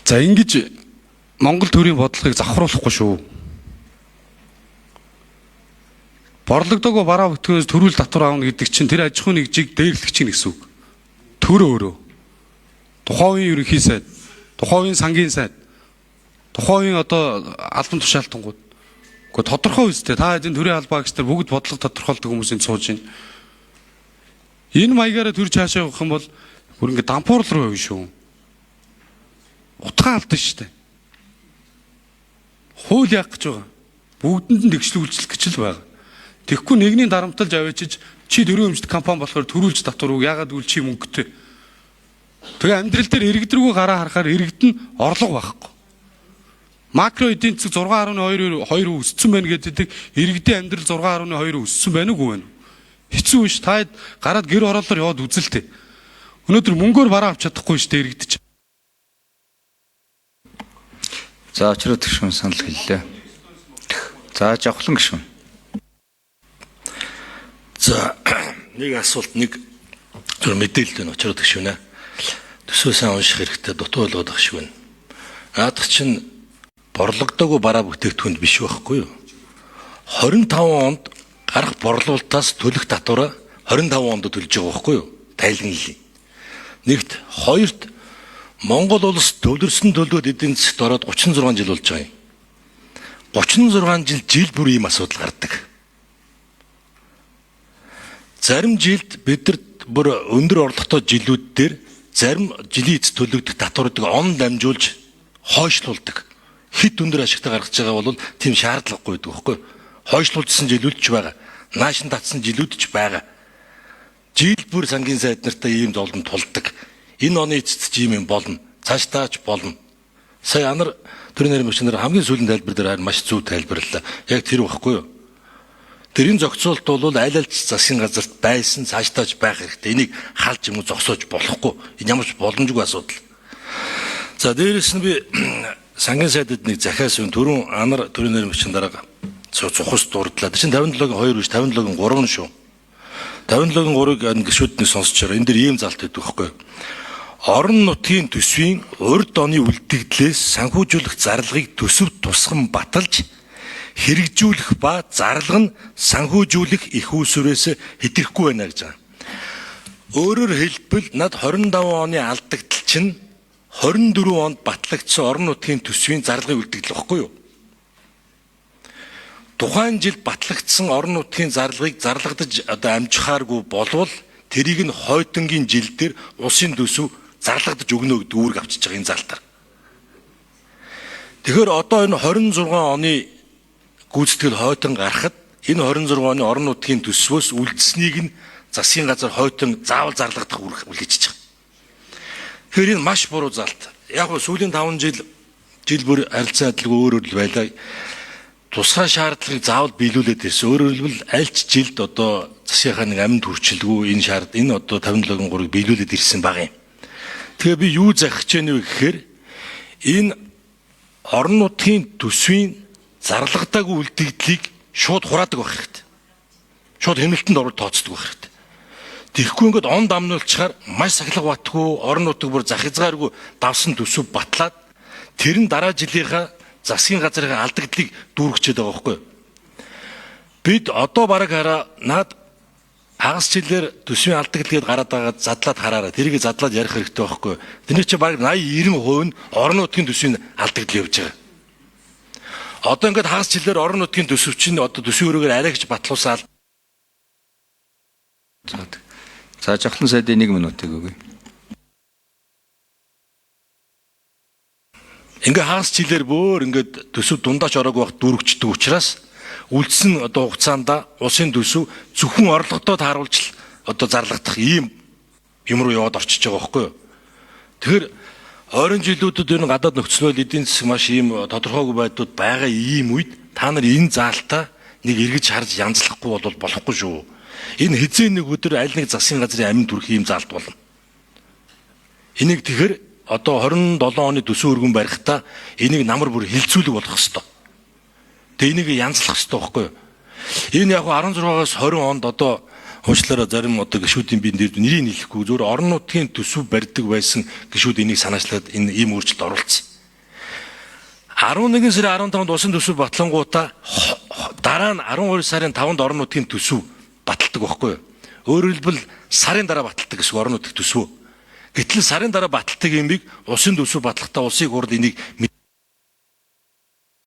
За ингэж Монгол төрийн бодлогыг завхруулахгүй шүү. Борлогдоогүй бараа бүтгэнээс төрүүл татвар авна гэдэг чинь тэр аж ахуйн нэгжийг дээрлэх чинь гэсэн үг. Төр өөрөө. Тухайн үеийн ерөнхий сайд, тухайн үеийн сангийн сайд, тухайн үеийн одоо албан тушаалтангууд. Гэхдээ тодорхой үстэй. Та энэ төрийн албаа агч нар бүгд бодлого тодорхойлдог хүмүүсийн сууж байна. Энэ маягаараа төр цаашаа явах юм бол бүр ингэ дампуурл руу явна шүү. Утгаа алдсан шүү дээ. Хууль яах гэж байгаа? Бүгдэнд нь тэгшлэг үйлчлэх гэж л байгаа. Тэгэхгүй нэгний дарамтлаж аваачиж чи төрийн өмчт компани болохоор төрүүлж татвар үг ягаад гэвэл чи мөнгөтэй. Тэгээ амьдрал дээр иргэд рүү гараа харахаар иргэд нь орлого байхгүй. Макро эдийн засаг 6.2 2 өссөн байна гэдэг иргэдийн амьдрал 6.2 өссөн байна уугүй байна. Хэцүү биш та гараад гэр ороолоор яваад үзэлтэй. Өнөөдөр мөнгөөр бараа авч чадахгүй шүү дээ иргэд чинь. За очроо гишүүн санал хэллээ. За Жавхлан гишүүн. За нэг асуулт нэг зүр мэдээлэл байна очроо гишүүнэ. Төсөө сайн унших хэрэгтэй дутуу ойлгоод байх шиг байна. Наадах чинь борлогдоогүй бараа бүтээгдэхүүнд биш байхгүй юу? 25 онд гарах борлуулалтаас төлөх татвараа 25 онд төлж байгаа байхгүй юу? Тайлан хэлье. Нэгт, хоёрт Монгол улс төвлөрсөн төлөвлөлт эдийн засагт ороод 36 жил болж байгаа юм. 36 жил жил бүр ийм асуудал гардаг. Зарим жилд бид нар бүр өндөр орлоготой жилүүд дээр зарим жилийн эц төлөгдөх татваруудыг он дамжуулж хойшлуулдаг. Хит өндөр ашигтай гаргаж байгаа бол тийм шаардлагагүй байдаг байхгүй юу? Хойшлуулсан жилүүд ч байгаа. Нааш нь татсан жилүүд ч байгаа. Жил бүр сангийн сайд нартай ийм зовлон тулдаг. Энэ оны эцэст ч ийм юм болно. Цаашдаа ч болно. Сая анар төрийн нарийн багш нар хамгийн сүүлийн тайлбар дээр харин маш зөв тайлбарлалаа. Яг тэр байхгүй юу? Тэрийн зохицуулалт бол аль аль ч засгийн газарт байсан цаашдаа ч байх хэрэгтэй. Энийг халж юм уу зогсоож болохгүй. Энэ ямар ч боломжгүй асуудал. За дээрэс нь би сангийн сайдад нэг захиас юм түрүүн анар төрийн нарийн багш дарга цухас дурдлаа. Тэр чинь 57-гийн 2 биш 57-гийн 3 шүү. 57-гийн 3-ыг гишүүд нэг сонсч байгаа. Энэ дэр ийм залт байдаг байхгүй юу? Орон нутгийн төсвийн урд оны үлдэгдлээс санхүүжүүлэх зарлагыг төсөв тусган баталж хэрэгжүүлэх ба зарлага нь санхүүжүүлэх их үүсвэрээс хэтрэхгүй байна гэж байгаа. Өөрөөр хэлбэл над 25 оны алдагдал чинь 24 онд батлагдсан орон нутгийн төсвийн зарлагын үлдэгдэл багхгүй юу? Тухайн жил батлагдсан орон нутгийн зарлагыг зарлагдаж одоо амжихааргүй болвол тэрийг нь хойтонгийн жил дээр улсын төсөв зарлагдаж өгнө гэдэг үүрэг авчиж байгаа энэ залтаар. Тэгэхээр одоо энэ 26 оны гүйцэтгэл хойтон гарахад энэ 26 оны орон нутгийн төсвөөс үлдсэнийг нь засгийн газар хойтон заавал зарлагдах үүрэг үлгээж байгаа. Тэгэхээр энэ маш буруу залт. Яг нь сүүлийн 5 жил жил бүр харилцан адилгүй өөр өөр л байлаа. Тусгай шаардлагыг заавал биелүүлээд ирсэн. Өөрөөр хэлбэл аль ч жилд одоо засгийнхаа нэг амьд хүрчлгүй энэ шаард энэ одоо 57-гийн 3-ыг биелүүлээд ирсэн баг юм. Тэгээ би юу захих гэж байна вэ гэхээр энэ орон нутгийн төсвийн зарлагдаагүй үлдэгдлийг шууд хураадаг байх хэрэгтэй. Шууд хэмнэлтэнд оруулж тооцдог байх хэрэгтэй. Тэгэхгүй ингээд он дамнуулчихаар маш сахилга батгүй орон нутаг бүр зах хязгааргүй давсан төсөв батлаад тэр нь дараа жилийнхаа засгийн газрын алдагдлыг дүүргэчээд байгаа байхгүй юу? Бид одоо бараг хараа над хагас жилээр төсвийн алдагдал гээд гараад байгаа задлаад хараараа тэрийг задлаад ярих хэрэгтэй байхгүй юу? Тэрний чинь бараг 80 90% нь орон нутгийн төсвийн алдагдал явж байгаа. Одоо ингээд хагас жилээр орон нутгийн төсөв чинь одоо төсвийн өрөөгөр арай гэж батлуулсан. За Жавхлан сайдын 1 минутыг өгье. Ингээ хагас жилээр бөөр ингээд төсөв дундаач ороогүй байх дүүрэгчдэг учраас үлдсэн одоо хугацаанд улсын төсөв зөвхөн орлоготой тааруулж л одоо зарлагдах ийм юм руу яваад орчиж байгаа байхгүй юу. Тэгэхээр ойрын жилүүдэд ер нь гадаад нөхцөл байдал эдийн засаг маш ийм тодорхойгүй байдлууд байгаа ийм үед та нар энэ заалтаа нэг эргэж харж янзлахгүй бол болохгүй шүү. Энэ хэзээ нэг өдөр аль нэг засгийн газрын аминд хүрэх ийм заалт болно. Энийг тэгэхээр одоо 27 оны төсөв өргөн барихтаа энийг намар бүр хилцүүлэг болох хэвээр. Тэгээ энийг янзлах хэвээр байхгүй юу? Энэ яг 16-аас 20 онд одоо уучлаарай зарим одоо гишүүдийн би нэр нэрийг хэлэхгүй зөвхөн орон нутгийн төсөв барьдаг байсан гишүүд энийг санаачлаад энэ ийм өөрчлөлт оруулсан. 11 сарын 15-нд усын төсөв батлангуудаа дараа нь 12 сарын 5-нд орон нутгийн төсөв баталдаг байхгүй юу? Өөрөөр хэлбэл сарын дараа баталдаг гэсэн орон нутгийн төсөв. Гэтэл сарын дараа баталдаг юмыг усын төсөв батлахдаа улсын хурл энийг